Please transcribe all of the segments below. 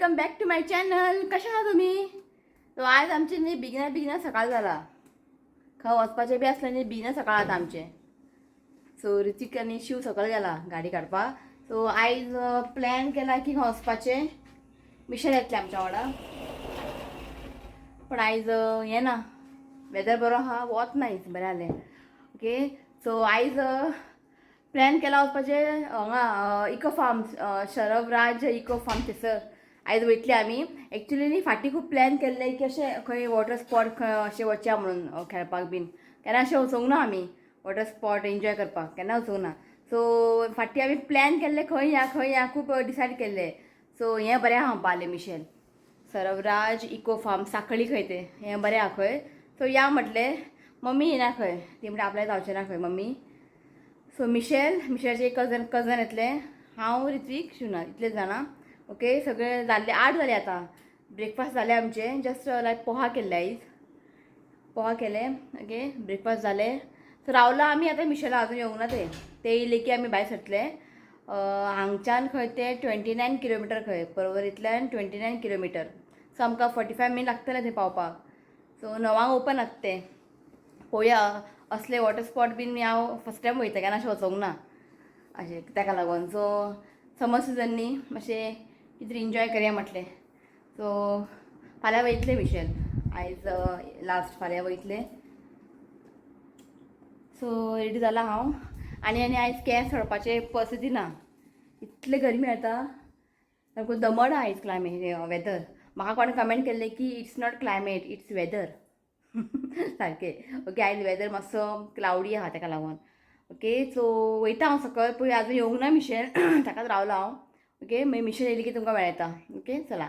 Welcome back to my channel. कशें आहा तुमी? सो आयज आमचें न्ही बेगिना बेगिना सकाळ जाला. खंय वचपाचें बी आसलें न्ही, बेगिना सकाळ जाता आमचें. सो ऋतिक आनी शिव सकयल गेला गाडी काडपाक. सो आयज प्लॅन केला की खंय वचपाचें, मिशन येतलें आमच्या वांगडा, पण आयज हें ना, वेदर बरो आहा, वत ना बरें जालें. ओके, सो आयज प्लॅन केला वचपाचें हांगा eco farm, Sharavraj eco farm थंयसर आयज वयतले आमी. एक्चुली न्ही फाटीं खूब प्लॅन केल्ले की अशें खंय वॉटर स्पॉट खंय अशें वचया म्हणून खेळपाक बीन. केन्ना अशें वचूंक ना आमी वॉटर स्पॉट एन्जॉय करपाक, केन्ना वचूंक ना. सो फाटीं आमी प्लॅन केल्ले खंय या खंय या, खूब डिसायड केल्ले. सो हें बरें आहा म्हणपालें मिशेल, सरवराज इको फार्म साखळी खंय तें, हें बरें आहा खंय. सो या म्हटलें, मम्मी येना खंय, ती म्हणटा आपल्याक जावचें ना खंय मम्मी. सो मिशेल, मिशेलाचे एक कजन कजन येतलें, हांव, ऋत्वीक, शिवना, इतलेच जाणां. ओके, सगळे जाल्ले, 8 जाले आतां. ब्रेकफास्ट जालें आमचें, जस्ट लायक पोहा केल्ले आयज, पोहा केले. ओके, ब्रेकफास्ट जालें. सो रावला आमी आतां, मिशेला अजून येवंक ना ते, ते येयले की आमी भायर सरतले. हांगच्यान खंय ते 29 किलोमिटर खंय, पर्वरींतल्यान 29 किलोमिटर. सो आमकां 45 मिनट लागतले थंय पावपाक. सो 9ंक ओपन आसता तें. पळोवया, असले वॉटर स्पॉट बीन हांव फर्स्ट टायम वयता, केन्ना अशें वचोंक ना अशें, ताका लागून. सो समर सिजन न्ही, मातशें कितें तरी एन्जॉय करया म्हटलें. सो फाल्यां वयतलें मिशेल, आयज लास्ट, फाल्यां वयतलें. सो रेडी जाला हांव. आनी आनी आयज केंस सोडपाचें परिस्थिती ना, इतलें गरमी जाता, सामको दमट आहा आयज क्लायमेट वेदर. म्हाका कोणें कमेंट केल्लें की it's not climate, it's weather सारकें. ओके, आयज वेदर मातसो क्लावडी आहा ताका लागून. ओके, सो वयता हांव सकयल, पळय अजून येवंक ना मिशेल, ताकाच रावला हांव. ओके, मागीर मिशेल येयली की तुमकां मेळटा. ओके, चला.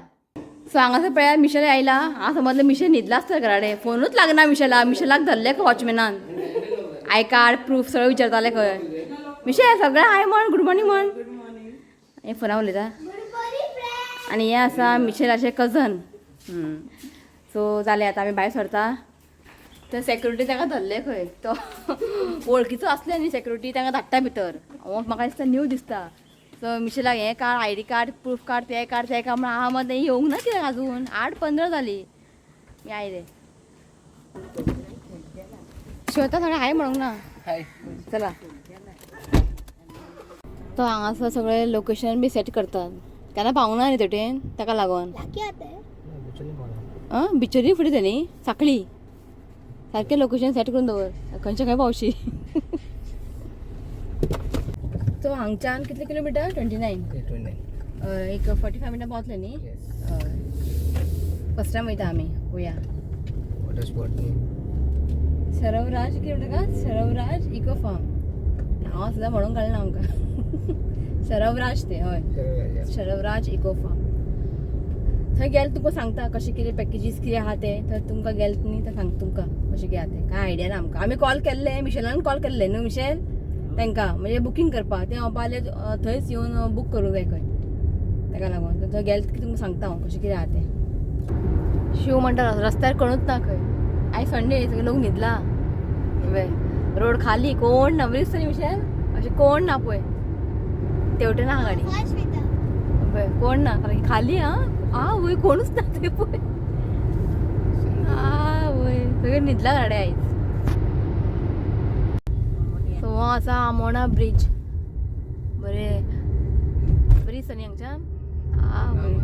सो हांगासर पळयात मिशेल आयला. हांव समजलें मिशेल न्हिदला आसतलें घराडे, फोनूच लागना मिशेला. मिशेलाक धरलें खंय वॉचमॅनान, I card proof सगळें विचारताले खंय. मिशेल सगळें हाय म्हण, गुड मॉर्निंग म्हण. हें फोनार उलयता. आनी हें आसा मिशेलाचें कजन. सो जालें, आतां आमी भायर सरता. तर सेक्युरिटी ताका धरलें खंय, तो वळखीचो आसले न्ही सेक्युरिटी, तांकां धाडटा भितर. म्हाका दिसता न्यू दिसता. सो मिशेलाक हें card, I D card, proof card, तें कार्ड तें कार्ड म्हण आहा मदें, येवंक ना कित्याक अजून. 8:15 जाली. मी आयले. श्वेता सगळें हाय म्हणूंक ना. चला, तो हांगासर सगळें लोकेशन बी सेट करतात. केन्ना पावूंक ना न्ही तेटेन, ताका लागून. आं, बिचोली फुडें तें न्ही साखळी, सारकें लोकेशन सेट करून दवर, खंयच्या खंय पावशी. सो हांगच्यान कितले किलोमिटर? 29. एक 45 मिनटां पावतले न्ही. हय, फर्स्ट टायम वयता आमी, पळोवया. Water spot. सरवराज कितें म्हणटा का, सरवराज इको फार्म. हांव सुद्दां म्हणूंक कळना आमकां. सरवराज ते, हय, शरवराज इको फार्म. थंय गेले तुमकां सांगता कशें कितें पॅकेजीस कितें आहा तें. तर तुमकां गेले न्ही तर सांगता तुमकां कशें कितें आहा तें. कांय आयडिया ना आमकां. आमी कॉल केल्ले, मिशेलान कॉल केल्ले न्हू मिशेल, तांकां म्हणजे बुकींग करपाक. ते म्हणपाक थंयच येवन बूक करूंक जाय खंय, ताका लागून थंय गेले की तुमकां सांगता हांव कशें कितें आहा तें. शिव म्हणटा रस्त्यार कोणूच ना खंय, आयज संडे, सगळे लोक न्हिदला. रोड खाली, कोण ना. बरी दिसता न्ही मिशेल, अशें कोण ना पळय तेवटेन आहा गाडी. पळय कोण ना, खाली. आं आं वय, कोणूच ना थंय पळय. आ वय, सगळे न्हिदला गाडे आयज. सो हो आसा आमोणा ब्रिज. बरें बरी दिसता न्ही हांगच्यान. आ वय,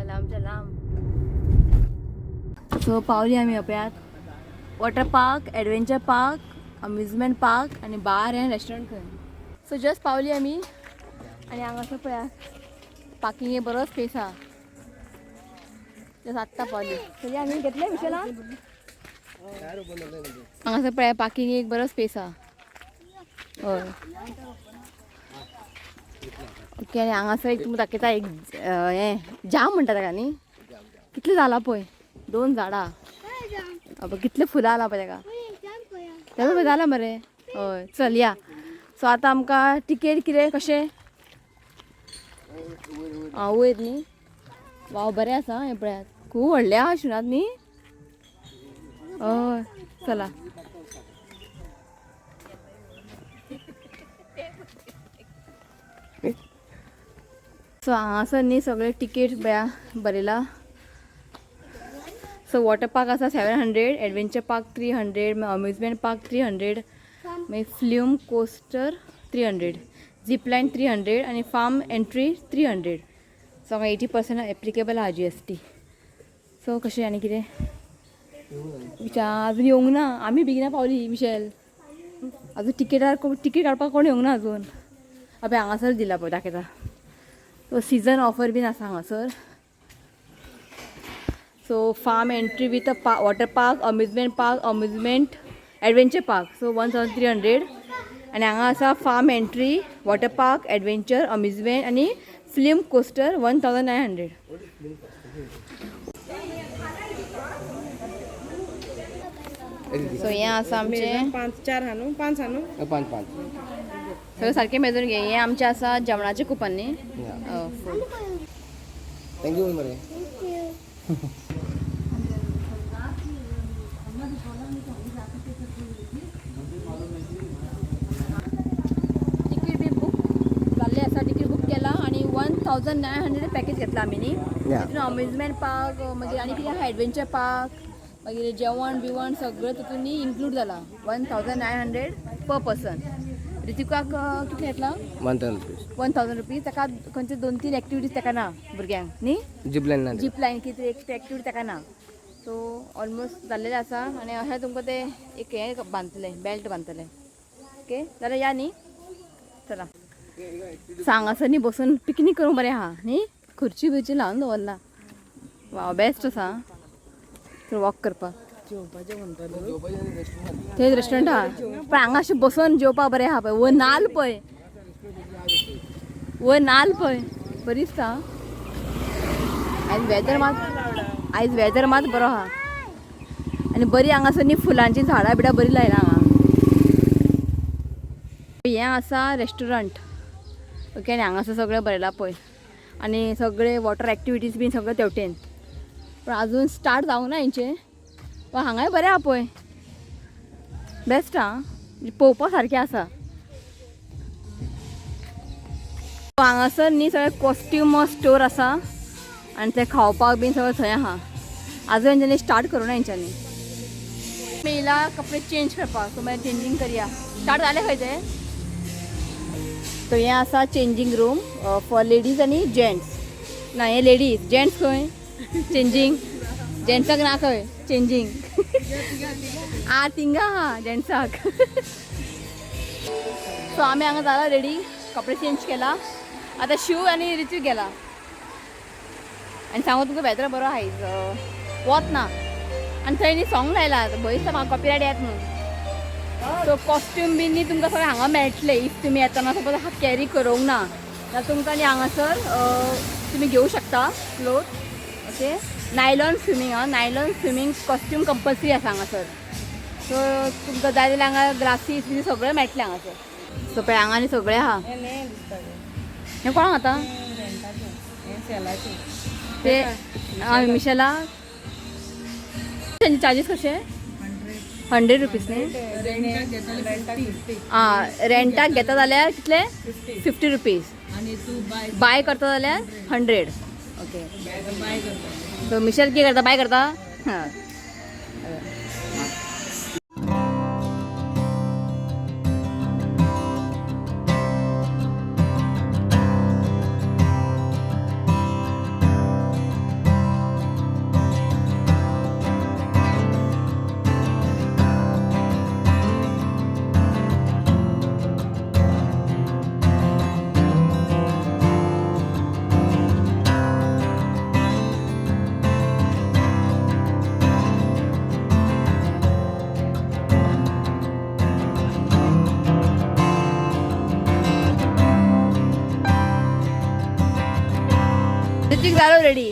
लांबच्या लांब. सो पावली आमी पळयात, water park, adventure park, amusement park आनी बार आनी रेस्टॉरंट खंय. सो जस्ट पावली आमी आनी हांगासर पळयात पार्किंग बरो स्पेस आहा. जस्ट आत्तां पावली. सगळी आमी घेतले मिशेला. हांगासर पळया पार्किंग एक बरो स्पेस आहा. हय, ओके. आनी हांगासर एक तुमकां दाखयता, एक हें जाम म्हणटा ताका न्ही. कितलें जालां पळय, 2 झाडां, कितले फुलां आला पळय ताका. तें पळय जालां मरे. हय, चल या. सो आतां आमकां टिकेट कितें कशें? आं वयर न्ही. वाव, बरें आसा हें पळयात, खूब व्हडलें आहा शिवनाथ न्ही. हय, चला. सो हांगासर न्ही सगळे टिकेट बया बरयला. सो वॉटर पार्क आसा 700, एडवेंचर पार्क 300, मागीर अम्युजमेंट पार्क 300, मागीर flume coaster 300, zipline 300 आनी फार्म एंट्री 300. सो हांगा 80% एप्लिकेबल आहा GST. सो कशें आनी कितें विचार अजून येवंक ना. आमी बेगिना पावली मिशेल. अजून तिकेटार तिकेट काडपाक कोण येवंक ना अजून. अबे हांगासर दिला पळय दाखयता. सो सिजन ऑफर बीन आसा हांगासर. So farm entry with a water park, amusement park, amusement adventure park, so 1300. आनी हांगा आसा farm entry, water park, adventure, amusement आनी फिल्म कोस्टर 1900. सो हें आसा आमचें 5 4 हा न्हू, 5 हा न्हू, 5 5. सगळें सारकें मेजून घे. हें आमचें आसा जेवणाचें कुपन न्ही. Thank you मरे. तिकीट बी बूक जाल्लें आसा. तिकीट बूक केला आनी 1900 पॅकेज घेतला आमी न्ही. तितून अम्युजमेंट पार्क, मागीर आनी कितें आहा, एडवेंचर पार्क, मागीर जेवण बिवण सगळें तितून न्ही इन्क्लूड जाला. 1900 पर पर्सन. ऋतिकाक कितलें घेतला? 1000 रुपीज. 1000 रुपीज. ताका खंयचे 2-3 एक्टिविटीज ताका ना भुरग्यांक न्ही. जिप लायन ना. जीप लायन कितें एक एक्टिविटी ताका ना. सो ऑलमोस्ट जाल्लेलें आसा. आनी अशें तुमकां तें एक हें बांदतलें, बेल्ट बांदतलें. ओके जाल्यार या न्ही, चला. हांगासर न्ही बसून पिकनीक करूंक बरें आहा न्ही. खुर्ची बिर्ची लावन दवरला. वाव बेस्ट आसा वॉक करपाक. थंय रेस्टॉरंट आहा पण हांगा अशें बसून जेवपाक बरें आहा पळय. वयर नाल्ल पळय, वयर नाल्ल पळय, बरी दिसता. आयज वेदर मात, आयज वेदर मात बरो आहा. आनी बरी हांगासर न्ही फुलांची झाडां बिडां बरी लायला हांगा. हें आसा रेस्टॉरंट. ओके आनी हांगासर सगळें बरयलां पळय. आनी सगळे वॉटर एक्टिविटीज बीन सगळें तेवटेन, पण अजून स्टार्ट जावंक ना हेंचें. पण हांगाय बरें आहा पळय, बेस्ट आहा, पळोवपा सारकें आसा. हांगासर न्ही सगळें कॉस्ट्यूम स्टोर आसा आनी ते खावपाक बीन सगळें थंय आहा. अजून हेंच्यांनी स्टार्ट करूं ना हेंच्यांनी. येयला कपडे चेंज करपाक. सो मागीर चेंजींग करया. स्टार्ट जालें खंय तें. तो हें आसा चेंजींग रूम फॉर लेडीज आनी जेंट्स. ना हे लेडीज, जेंट्स खंय चेंजींग? जेंट्साक ना खंय चेंजींग. आ थिंगा आहा जेंट्साक. सो आमी हांगा जाला रेडी, कपडे चेंज केला. आतां शिव आनी ऋत्विक गेला. आनी सांगू तुमकां वेदर बरो आयज, वत ना. आनी थंय न्ही सॉंग लायला, भंय दिसता म्हाका कॉपीरायट येत म्हणून. सो कॉस्ट्यूम बीन न्ही तुमकां सगळें हांगा मेळटलें. If तुमी येतना सपोज कॅरी करूंक ना जाल्यार तुमकां न्ही हांगासर तुमी घेवं शकता क्लोथ. ओके, नायलॉन स्विमींग आं, नायलॉन स्विमींग कॉस्ट्यूम कंपल्सरी आसा हांगासर. सो तुमकां जाय जाल्यार हांगा ग्लासीस बी सगळें मेळटलें हांगासर. सो पळय हांगा न्ही सगळें आहा. हें दिसता तें. हें कोणाक आतां रेंटाचें हें सेलाचें. ते आं मिशेला. तेंचे चार्जीस कशे? 100 रुपीज न्ही. रेंटाक 50. आं, रेंटाक घेता जाल्यार कितले? 50. 50 रुपीज. आनी तूं बाय बाय करता जाल्यार 100. ओके. बाय करता. सो मिशेल कितें करता? बाय करता. हां. ऋत्विक जालो रेडी.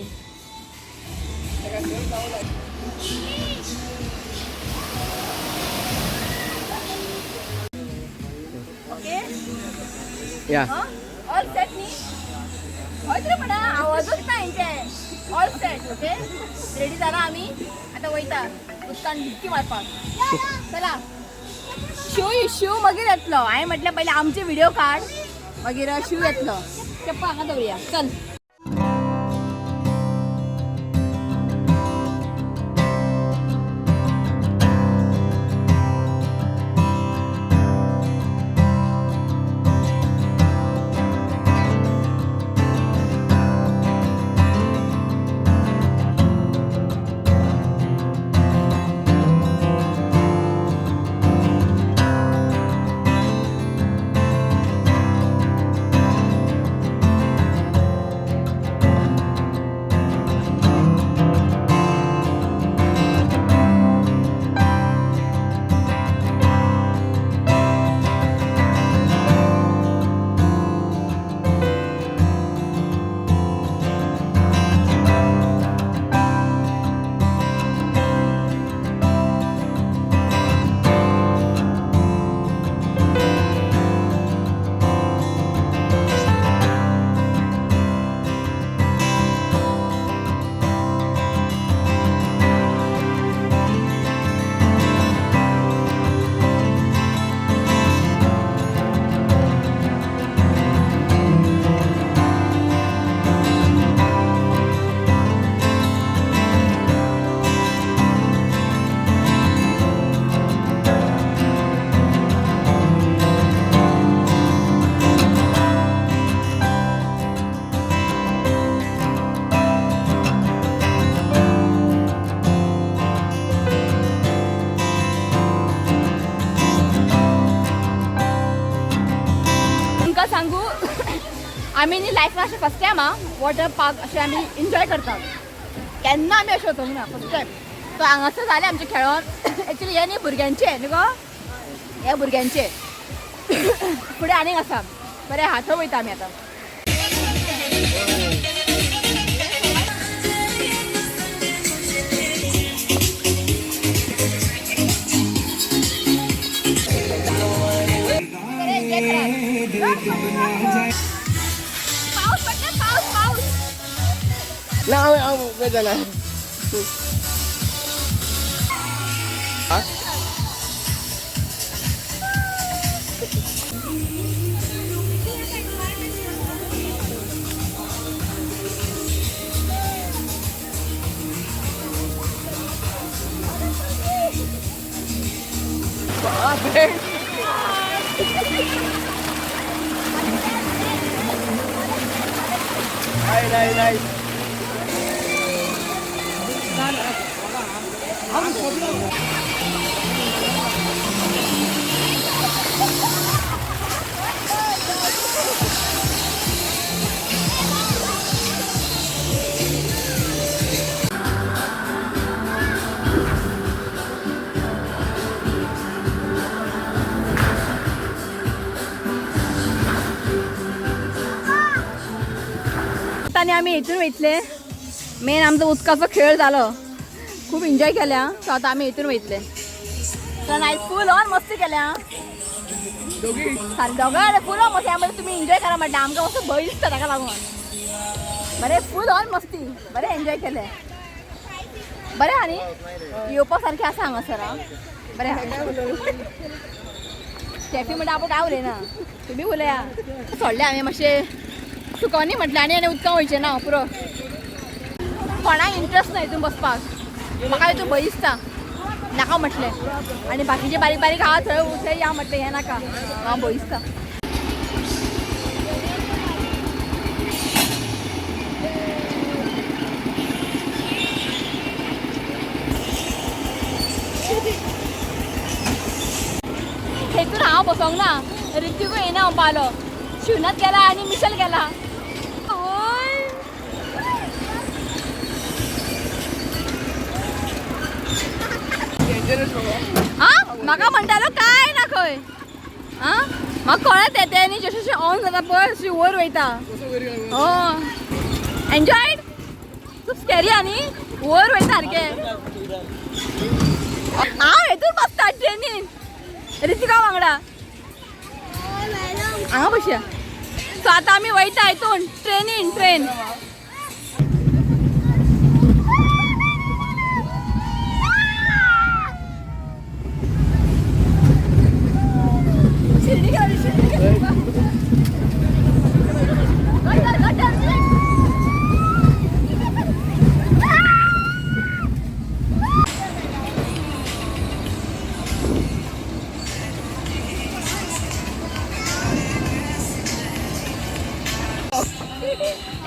ओके या. ऑल सेट न्ही? हय तरी म्हणा, आवाजच ना हेंचे. All set. ओके रेडी जाला आमी. आतां वयता उदकान डुबकी मारपाक. चला शिव, शिव मागीर येतलो. हांवें म्हटलें पयलीं आमचे व्हिडिओ काड, मागीर शिव येतलो. चप्पल हांगा दवरुया चल. तुमकां सांगू, आमी न्ही लायफान अशें फर्स्ट टायम आं वॉटर पार्क अशें आमी एन्जॉय करतात. केन्ना आमी अशें वचूंक ना, फर्स्ट टायम. सो हांगासर जालें आमचें खेळोन. एक्चुली हें न्ही भुरग्यांचें न्ही गो, हे भुरग्यांचें. फुडें आनीक आसा बरें आहा, थंय वयता आमी आतां. बरें एन्जॉय करात. पाऊस पडटा, पाऊस पाऊस. ना हांव हांव उबें जालां. आं? बापरे. नाही नाही नाही. आनी आमी हितून वयतले. मेन आमचो उदकाचो खेळ जालो, खूब एन्जॉय केल्या. सो आतां आमी हितून वयतले. कारण आयज फूल ऑन मस्ती केल्या सारकें दोगांय फूल ऑन मस्ती. आमी तुमी एन्जॉय करा म्हटलें, आमकां मातसो भंय दिसता ताका लागून. बरें फूल ऑन मस्ती, बरें एन्जॉय केलें. बरें आहा न्ही, येवपा सारकें आसा हांगासर. आं बरें आहा. स्टेफी म्हणटा आपूण काय उलयना, तुमी उलया. सोडलें हांवें मातशें सुकोनी म्हटलें आनी आनी उदकां वयचें ना पुरो. कोणाक इंट्रस्ट ना हितून बसपाक, म्हाका हितून भंय दिसता, नाका म्हटलें. आनी बाकीचे बारीक बारीक आहा थंय थंय या म्हटलें, हें नाका, हांव भंय दिसता. हेतून हांव बसोंक ना, ऋतिकूय येना म्हणपालो. शिवनाथ गेला आनी मिशल गेला. आं म्हाका म्हणटालो काय ना खंय. आं म्हाका कळत येते न्ही, जशें जशें ऑन जाता पळय अशी वयर वयता. हय एन्जॉयड, खूब स्कॅरी आहा न्ही, वयर वयता सारकें. हांव हेतून बसता ट्रेनीन ऋतिका वांगडा हांगा बसया. सो आतां आमी वयता हितून ट्रेनीन. ट्रेन शिर्डी गेली, शिर्डी गेली.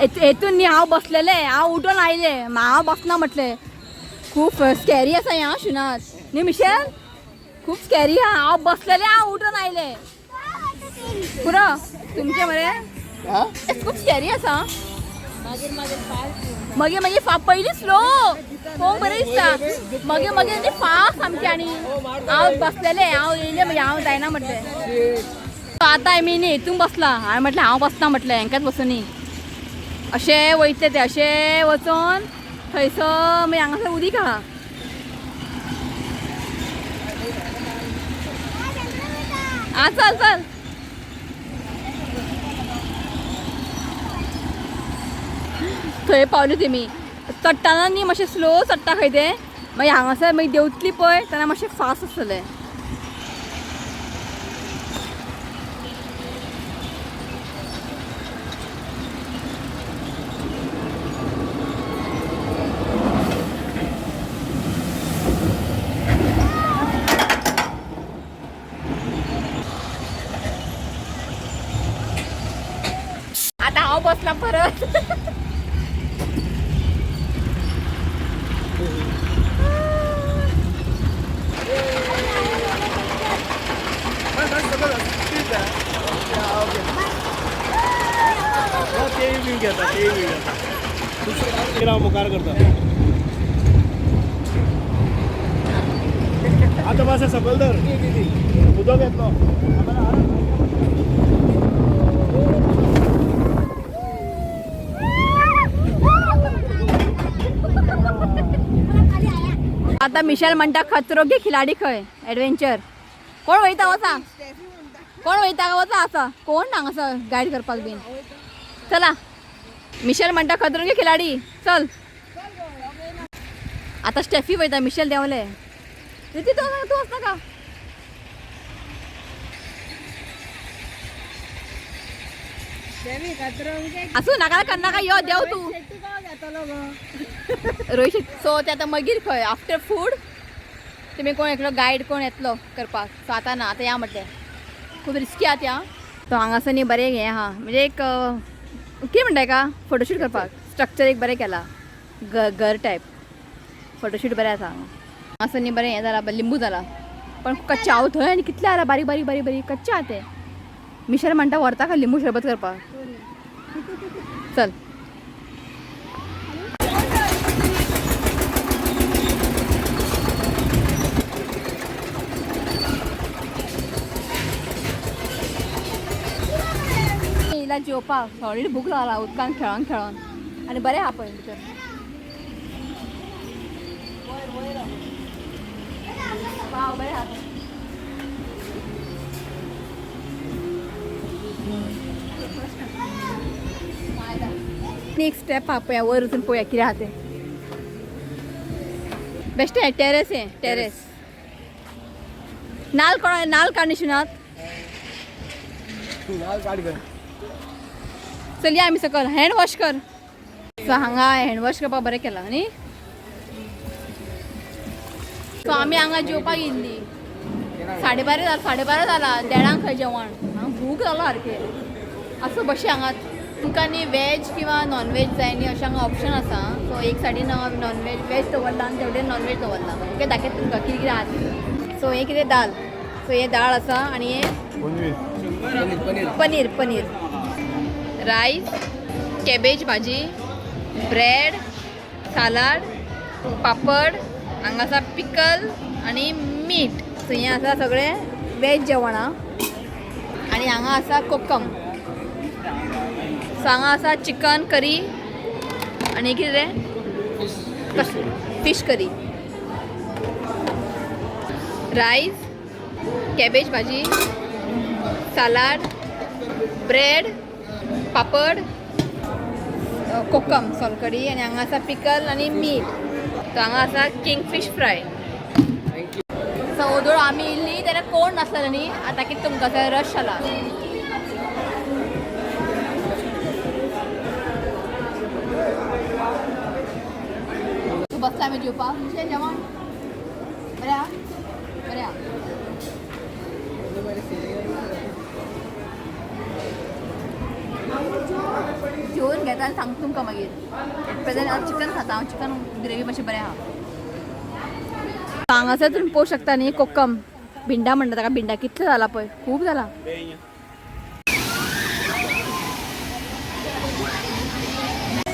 हेतून न्ही हांव बसलेलें, हांव उठून आयलें, हांव बसना म्हटलें. खूब स्कॅरी आसा हें शिनात न्ही मिशेल, खूब स्कॅरी आहा. हांव बसलेलें, हांव उठून आयलें. पुरो तुमचें मरे खूब स्कॅरी आसा. मागीर मागीर पयलीं स्लो पळोवंक बरें दिसता, मागीर मागीर न्ही फास्ट सामकें. आनी हांव बसलेलें, हांव येयलें, मागीर हांव जायना म्हटलें. आतां आमी न्ही हितून बसला, हांवें म्हटलें हांव बसना म्हटलें, हेंकाच बसूनी. अशें वयतले ते अशें वचोन थंयसर मागीर हांगासर उदीक आहा. आं चल चल. थंय पावली तेमी चडटाना न्ही मातशें स्लो चडटा खंय तें, मागीर हांगासर मागीर देंवतली पळय तेन्ना मातशें फास्ट आसतलें. आता हांव बसला परत. मुखार करता आतां मातशें सकयल धर, उदक येतलो. आता मिशेल म्हणटा खतरो के खिलाडी खंय एडवेंचर. कोण वयता वचा, कोण वयता वचा, आसा कोण हांगासर गायड करपाक बीन. चला मिशेल म्हणटा खतरो के खिलाडी चल. आता स्टेफी वयता, मिशेल देंवले. रिती तूं तूं वचनाका. आसूं नाका करनाका, यो देंव तूं. रोहित सो ते आतां मागीर खंय आफ्टर फूड तुमी कोण एकलो गायड कोण येतलो करपाक. सो आतां ना, आतां या म्हटलें खूब रिस्की आहा त्या. तो हांगासर न्ही बरें हें आहा, म्हणजे एक कितें म्हणटा हेका फोटोशूट करपाक स्ट्रक्चर एक बरें केलां, घर टायप फोटोशूट बरें आसा हांगा. हांगासर न्ही बरें हें जाला, लिंबू जाला, पण कच्चे हांव थंय आनी कितले जाला बारीक बारीक बारीक बारीक कच्चे आहा ते. मिशेल म्हणटा व्हरता खंय लिंबू शरबत करपाक. चल येयला जेवपाक, सॉलीड भूक लागला उदकान खेळोन खेळोन. आनी बरें आहा पळय भितर. वाव बरें आहा. एक स्टेप आहा पळया वयर वचून पळोवया कितें आहा तें. बेश्टें टेरेस हें, टेरेस. नाल कोण नाल काडणी शिनात. नाल काड कर. चल या आमी सकयल हँड वॉश कर. सो हांगा हँड वॉश करपाक बरें केलां न्ही. सो आमी हांगा जेवपाक येयल्ली, 12:30 जाला, 12:30 जाला, देडांक खंय जेवण. हांगा भूक लागलो सारकें. आसूं बशी हांगाच. तुमकां न्ही वेज किंवा नॉन वेज जाय न्ही अशें हांगा ऑप्शन आसा. सो एक सायडीन नॉन वेज वेज दवरला आनी तेवटेन नॉन वेज दवरला. ओके दाखयता तुमकां कितें कितें आहा तें. सो हें कितें दाल, सो हें दाळ आसा आनी हें पनीर पनीर, पनीर रायस, कॅबेज भाजी, ब्रेड, सालाड, पापड, हांगा आसा पिकल आनी मीठ. सो हें आसा सगळें वेज जेवण आहा. आनी हांगा आसा कोकम. सो हांगा आसा चिकन करी आनी कितें रे fish curry, rice, cabbage bhaji, salad, bread, papad, kokum solkadhi आनी हांगा आसा पिकल आनी मीठ. सो हांगा आसा किंगफीश फ्राय. सो ओदोळ आमी इल्ली तेन्ना कोण नासलेलो न्ही, आतां कितें तुमकां थंय रश जाला. बसला आमी जेवपाक. कशें जेवण बरें आहा, बरें आहा. जेवण घेता. खाता आनी सांगता तुमकां मागीर. प्रेजेंट हांव चिकन खाता, हांव चिकन ग्रेवी मातशें बरें आहा. हांगासर तुमी पळोवंक शकता न्ही, कोकम भिंडा म्हणटा ताका. भिंडा कितले जाला पळय, खूब जाला.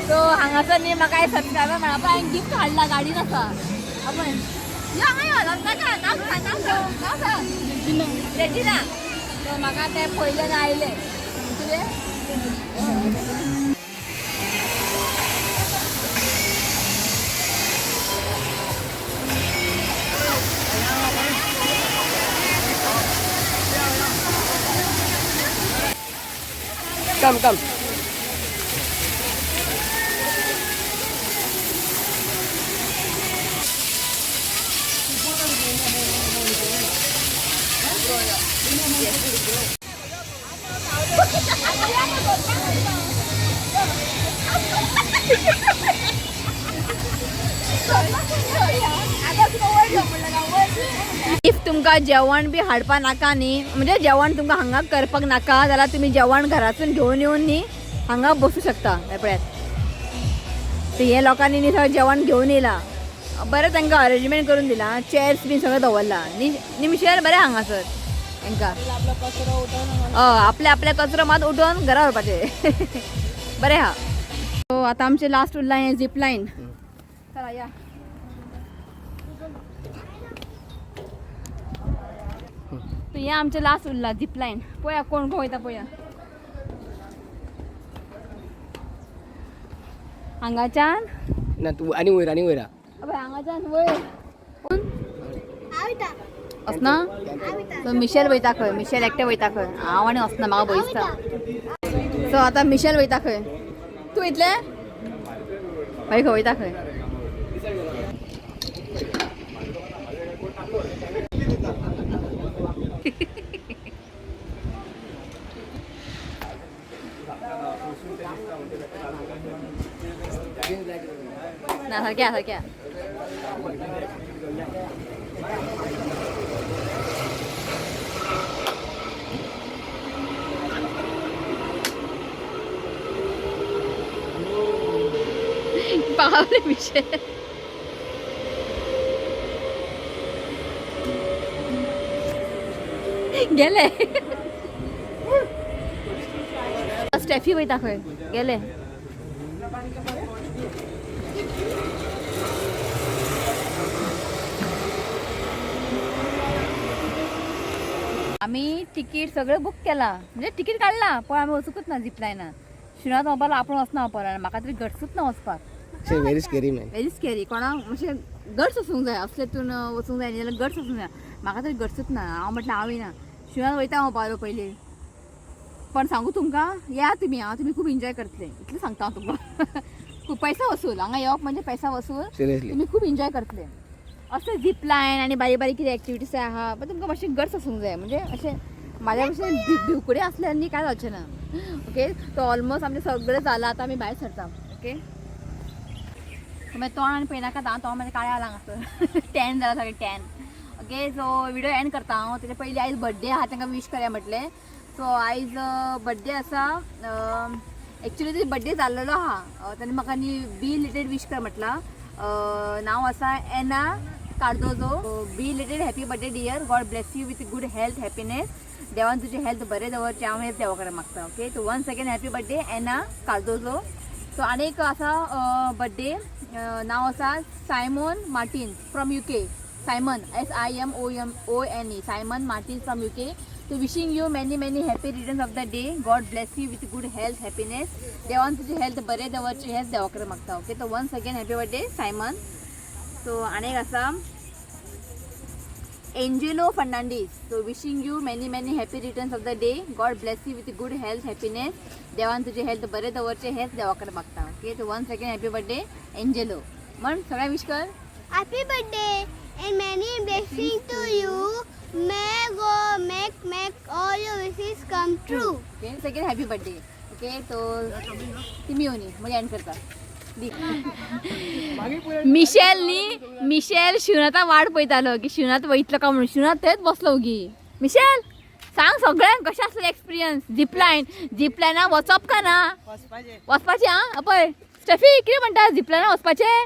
सो हांगासर न्ही म्हाका सबस्क्रायबर म्हणा पळय, हांवें गिफ्ट हाडला, गाडीन आसा. आपण यो हांगा यो, नाका नाव सांग, नाव सांग, नाव सांग. रेजिना. सो म्हाका तें पयल्यान आयलें कितें. Come come. If तुमकां जेवण बी हाडपा नाका न्ही, म्हणजे जेवण तुमकां हांगा करपाक नाका जाल्यार तुमी जेवण घरासून घेवन येवन न्ही हांगा बसूं शकता. हे पळयात, ते हे लोकांनी न्ही सगळें जेवण घेवन येयला, बरें तांकां अरेंजमेंट करून दिलां, चेयर्स बीन सगळें दवरलां न्ही. न्ही मिशेल, बरें हांगासर तांकां. आपलो कचरो उठोवन. हय, आपल्या आपल्या कचरो मात उठोवन घरा व्हरपाचें. बरें आहा. सो आतां आमचें लास्ट उरलां हें झीप लायन. चला या. सो हें आमचें लास्ट उरलां झीप लायन. पळया कोण कोण वयता पळया हांगाच्यान. ना तूं आनी वयर, आनी वयर. अबे हांगाच्यान वयर वचना. सो मिशेल वयता खंय, मिशेल एकटें वयता खंय, हांव आनी वचना, म्हाका भंय दिसता. सो आतां मिशेल वयता खंय, तूं वयतलें बाई? खंय वयता खंय? ना सारकें आहा, सारकें आहा. पावले मिशेल. गेले. स्टेफी वयता खंय, गेले. आमी तिकीट सगळें बूक केलां, म्हणजे तिकीट काडलां, पण आमी वचूंकच ना झीप लायनान. शिवनाथ म्हणपाक लागलो आपूण वचना परत, म्हाका तरी गट्सूच ना वचपाक. Very scary man. Very scary. कोणाक अशें गट्स आसूंक जाय, असले हितून वचूंक जाय न्ही जाल्यार गट्स आसूंक जाय. म्हाका तरी गट्सूच ना. हांव म्हटलें हांव येना. शिवनाथ वयता म्हणपाक लागलो पयलीं. पण सांगू तुमकां, या तुमी, हांव तुमी खूब एन्जॉय करतले इतलें सांगता हांव तुमकां. खूब पैसा वसूल हांगा येवप म्हणजे पैसा वसूल. सिरियसली. तुमी खूब एन्जॉय करतले. अशें झीप लायन आनी बारीक बारीक कितें एक्टिविटीज आहा, पण तुमकां मातशें गट्स आसूंक जाय. म्हणजे अशें म्हाज्या भशेन भिवकुडें आसल्यार न्ही कांय जावचें ना. ओके, सो ऑलमोस्ट आमचें सगळें जालां, आतां आमी भायर सरता. ओके, मागीर तोंड आनी पळयनाका, हांव तोंड मागीर काळें जालां हांगासर, टॅन जाला सगळें ten. Okay, so video end करता हांव. तेच्या पयलीं आयज बड्डे आहा, तांकां वीश करया म्हटलें. सो आयज बड्डे आसा, एक्चुली तेजो बड्डे जाल्लेलो आहा, ताणें म्हाका न्ही बिलेटेड वीश कर म्हटलां. नांव आसा Anna Cardozo. Belated happy birthday dear, God bless you with good health, happiness. देवान तुजें हेल्थ बरें दवरचें हांव हें देवा कडेन मागता. Okay, so one second happy birthday Anna Cardozo. So आनी एक आसा बड्डे, नांव आसा Simon Martin from UK. Simon, SIMOMONE, Simon Martin from UK. So wishing you many many happy returns of the day, God bless you with good health, happiness. देवान तुजें health बरें दवरचें हेंच देवा कडेन मागता. Okay, so once again happy birthday Simon. So आनी एक आसा Angelo Fernandes. So wishing you many many happy returns of the day, God bless you with good health, happiness. देवान तुजें हेल्थ बरें दवरचें हेंच देवा कडेन मागता. Okay, so once again happy birthday Angelo. म्हण सगळ्यांक विश कर. Happy birthday and many blessings to you. May God make all your wishes come true. Okay, second happy birthday. Okay, तो ती येवनी मागीर एंड करता. मिशेल न्ही, मिशेल शिवनाथा वाट पळयतालो की शिवनाथ वयतलो काय म्हणून. शिवनाथ थंयच बसलो ओगी. मिशेल सांग सगळ्यांक कशें आसलें एक्सपिरियन्स झिपलायन? झिपलायना वचप का ना? वचपाचें. वचपाचें आं. पळय स्टेफी कितें म्हणटा, झिपलायना वचपाचें?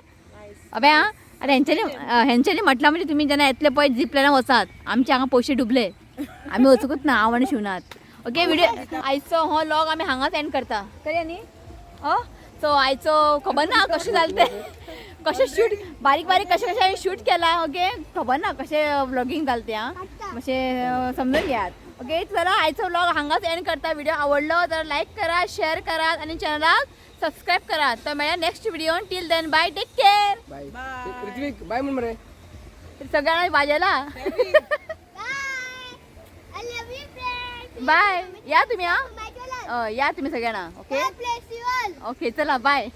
अबे आं, आतां हेंच्यांनी हेंच्यांनी म्हटलां म्हणजे तुमी जेन्ना येतले पळय झिपलायना वचात. आमचे हांगा पयशे डुबले, आमी वचूंकच ना हांव आनी शिवनाथ. ओके, व्हिडिओ आयचो हो व्लॉग आमी हांगाच एंड करता, करूया न्ही? सो आयचो खबर ना कशें जालें तें, कशें शूट बारीक बारीक कशें कशें हांवें शूट केलां. ओके, खबर ना कशें व्लॉगींग जालें तें आं, मातशें समजून घेयात. ओके, चला आयचो व्लॉग हांगाच एंड करता. व्हिडिओ आवडलो तर लायक करा, शेअर करात आनी चॅनलाक सबस्क्रायब करात. तर मेळया next व्हिडिओन. Till then bye, take care. Bye Ritvik, bye म्हण मरे. सगळ्यांना वाजेला. Bye. I love you friends. Bye. या तुम्ही हा. My channel. या तुम्ही सगळ्यांना. Okay God bless you all. Okay, चला बाय.